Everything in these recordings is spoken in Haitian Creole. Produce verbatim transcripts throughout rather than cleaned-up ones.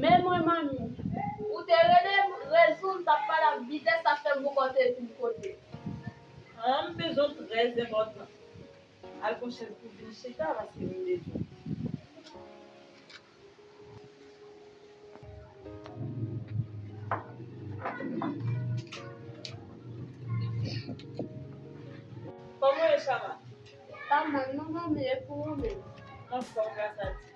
Men mwen, manmi, ou te rele m, rezon m t ap pale ak vitès sa fè m poko te vin kote. An, m bezwen w trè enpòtan. Al pran chèz pou vin chita paske m bezwen w. Kòman w ye, Chama? Pa mal non, manmi, e pou ou menm? Anfòm, gras a Dye.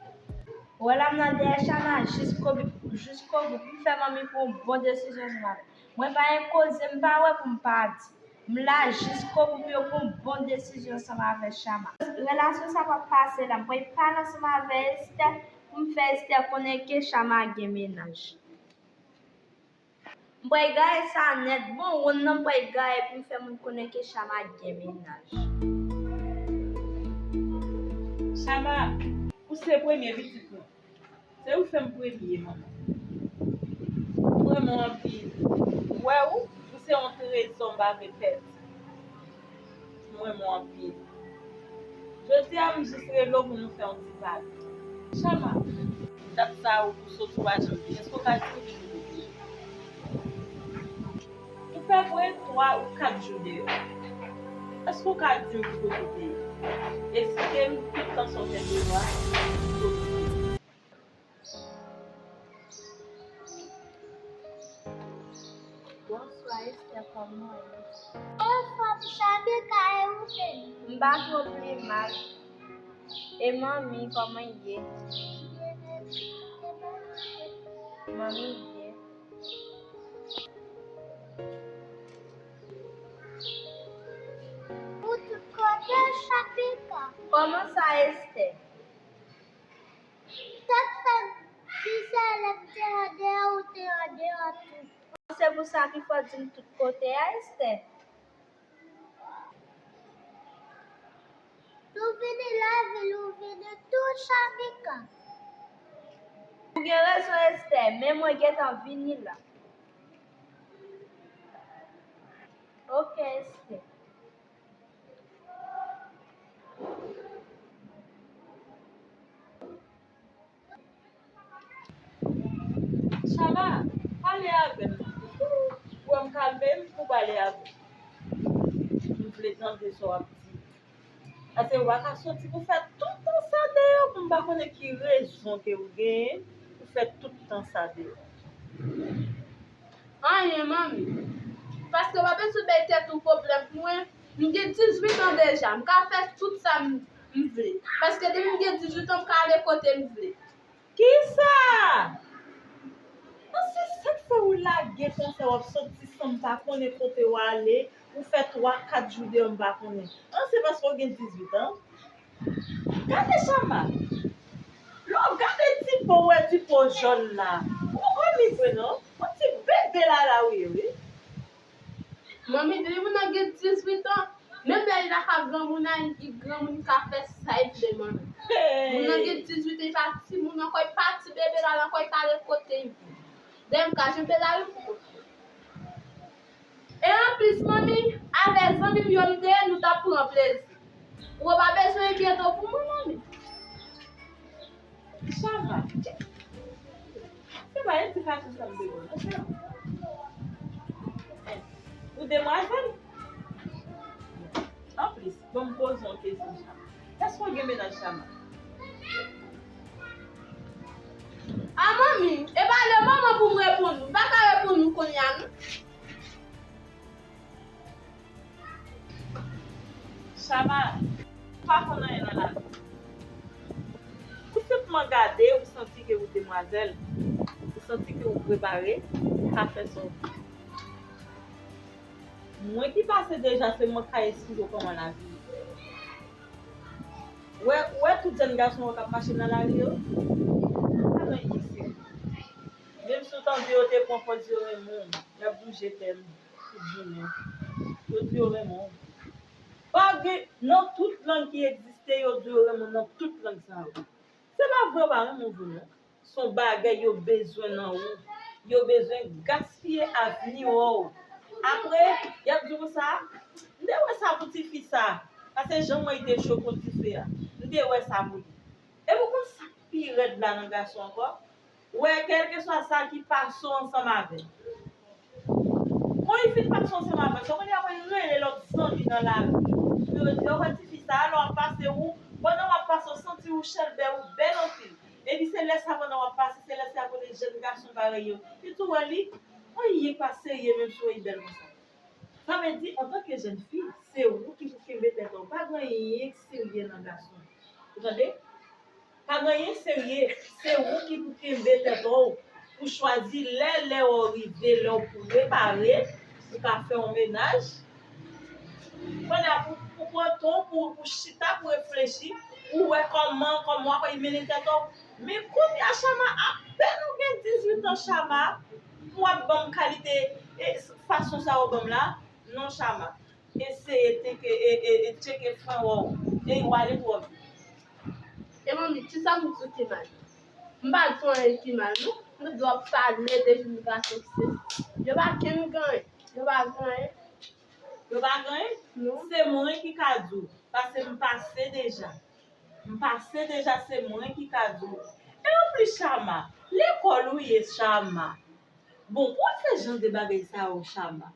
Wè la m nan dèyè Chama jiskobou, jiskobou pou m fè manmi pran yon bon desizyon ansanm avè l. Mwen pa gen koze m pa wè pou m pa di. M la jiskobou pou yo pran yon bon desizyon ansanm avè Chama. Relasyon sa p ap pase la. M pral pale ansanm avè Esther pou m fè Esther konnen ke Chama gen mennaj. M pral gaye sa nèt. Bon, wonn nan m pral gaye pou m fè moun konnen ke Chama gen mennaj. Chama, ou se premye pitit mwen. Se ou fè m premye, manman. M renmen w anpil. Ou wè ou, ou se yon trezò m pa vle pèdi. M renmen w anpil. Jodi a, m jis rele w pou nou fè yon ti pale. Chama, dat sa a ou sot ou pa janm vini, èske w ka di m ki kote w ye? Ou fè pre twa ou kat jou deyò. Èske w ka di m ki kote w te ye? Eksplike m tout tan sa w fè deyò a. Bonswa, Esther, kòman w ye? Anfòm, Chama, e ou menm? M pa twò pi mal. E manmi, kòman l ye? Manmi byen. Ou tout kote, Chama? Kòman sa, Esther? Sa k fè m di se lè m te andeyò, ou te andeyò tou. Se pou sa ki fè w di m tout kote a, Esther? Tou vini lavil, ou vini tou, Chama. Ou gen rezon, Esther, men mwen gentan vini la. Ok, Esther. Chama, pale avè m. Ou wè m kalme m pou pale avè w. M vle tande sa w ap di. Paske w pa ka soti pou fè tout tan sa deyò, pou m pa konnen ki rezon ke w genyen pou fè tout tan sa deyò. Anyen, manmi. Paske w pa bezwen bay tèt ou pwoblèm pou mwen. M gen dizuit an deja. M ka fè tout sa m, m vle. Paske depi m gen dizuit an, m ka ale kote m vle. Kisa? An, se sa k fè w lage konsa, w ap soti san m pa konnen kote w ale, ou fè twa, kat jou deyò m pa konnen. An, se paske w gen dizuit an? Gade Chama. Lè w gade ti po, w wè ti po jòn la. Ou pa konn li vre non. Yon ti bebe lala w ye, wi. Manmi, depi moun nan gen dizuit an, menm lè li lakay granmoun nan, li granmoun, li ka fè sa li vle, manmi. Moun nan gen dizuit an, li pa timoun ankò, li pa ti bebe lala ankò, li ka ale kote li vle. Dayè m ka jwenn bebe lala pou kont mwen. E anplis, manmi, avè zanmi m yo m te ye, nou t ap pran plezi. Ou pa bezwen enkyete w pou mwen, manmi. Chama, se pa yon ti fason sa m te wè w, non, Chama. Ou demwazèl? Anplis, ban m poze w yon kesyon, Chama. Èske w gen mennaj, Chama? A, manmi, e pa lè manman pou m reponn ou. M pa ka reponn ou kounye a, non. Chama, ou pa konn anyen nan lavi. Ou senpman gade, ou santi ke ou demwazèl, ou santi ke ou prepare, ou ka fè sa w vle. Mwen ki pase deja, se mwen k ka esplike w kòman lavi ye. Ou wè, ou wè tout jèn gason yo k ap mache nan lari yo? Pa nan isit. Menm si w tande yo te pran pòz yo renmen w, y ap di w je t'aime tout jounen. Yo di yo renmen w. Pa gen, nan tout lang ki egziste, yo di yo renmen w nan tout lang sa yo. Se pa vre yo pa renmen w vre non. Se yon bagay yo bezwen nan ou. Yo bezwen gaspiye avni w. Apre, y ap di w konsa, m te wè sa pou tifi sa. Paske jan mwen te cho kont dife a. M te wè sa pou li. Epi w konn sa k pi rèd la nan gason ankò? Wè, kèlkeswa sa ki pase w ansanm avè l. Kon li fin pase w ansanm avè l, sa w konnen apre li rele lòt zanmi nan lari. Pou yo di, "Yo wè tifi sa a, lè w ap pase ou, pandan w ap pase w santi ou chèlbè, ou bèl anpil." Epi se lè sa pandan w ap pase, se lè sa kote jèn gason parèy yo. Li tou wè li, anyen pa serye menm si w bèl konsa. Sa vle di, antanke jèn fi, se ou ki pou kenbe tèt ou. Pa gen anyen k serye nan gason. Ou tande? Pa gen anyen serye. Se ou ki pou kenbe tèt ou. Pou chwazi lè, lè w rive, lè w pou repare, ou ka fè yon menaj. Kounye a, pou, pou pran tan, pou, pou chita, pou reflechi, pou wè kòman, kòman w ap mennen tèt ou. Men kounye a, Chama, apèn ou gen dizuit an, Chama, pou w ap ban m kalite, e, fason sa w ban m la. Non, Chama. Eseye teke, e, e, e, tcheke fren wè w. E w ale twò vit. E manmi, kisa m di w ki mal? M pa di w anyen ki mal, non. M di w ap pale de jèn gason ki se. Yo pa kenn gen anyen. Yo pa gen anyen. Yo pa gen anyen? Non. Se mwen ki ka di w. Paske m pase deja. M pase deja, se mwen ki ka di w. E anplis, Chama, lekòl ou ye, Chama. Bon, pou w ap fè jan de bagay sa yo, Chama.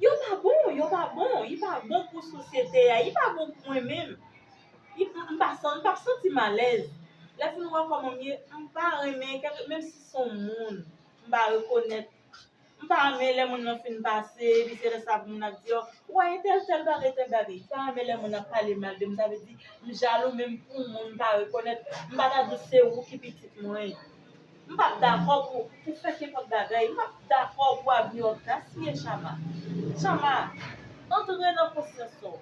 Yo pa bon, yo pa bon, li pa bon pou sosyete a, li pa bon pou mwen menm. Li, m, m pa san-, m p ap santi m alèz. Lè fin wè kòman m ye, m pa renmen, kèk, menm si se yon moun, m pa rekonèt. M pa renmen lè moun nan fin pase, epi se lè sa pou moun ap di, "Ò, ou wè entèl tèl bagay, tèl bagay." M pa renmen lè moun ap pale mal de m, sa vle di, m jalou menm pou moun m pa rekonèt. M pa ta di w se ou ki pitit mwen. M p ap dakò pou, pou fè kenpòt bagay. M p ap dakò pou avni w ap gaspiye, Chama. Chama, antre nan konsyans ou.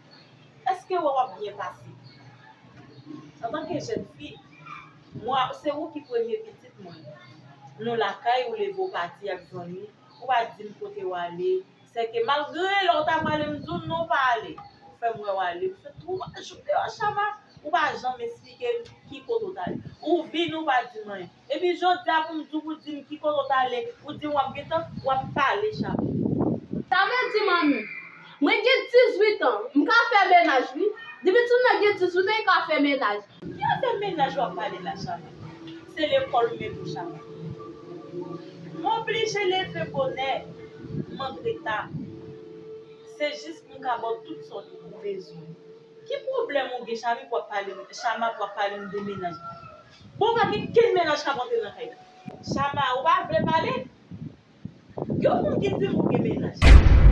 Èske w wè w ap byen pase? Antanke jèn fi, mwen, se ou ki premye pitit mwen. Nou lakay, ou leve w pati ak zanmi, ou pa di m kote w ale. Sèke malgre lè w ta prale, m di w non, w pa ale. Ou fè m wè w ale. Ou fè twa jou deyò, Chama. Ou pa janm esplike m ki kote w t ale. Ou vini, ou pa di m anyen. Epi jodi a pou m di w, pou di m ki kote w t ale, ou di m w ap gentan, w ap pale, Chama. Sa vle di, manmi, mwen gen dizuit an, m ka fè menaj, wi. Depi timoun nan gen dizuit an, li ka fè menaj. Ki afè menaj w ap pale la, Chama? Se lekòl ou menm pou Chama. M oblije leve bonè, m antre ta. Se jis pou m ka ba w tout sa w bezwen. Ki pwoblèm ou gen, Chami, pou w ap pale m, Chama, pou w ap pale m de menaj? Bon, pa gen kenn menaj k ap antre nan kay la. Chama, ou pa vle pale? Gen yon moun ki di m ou gen menaj.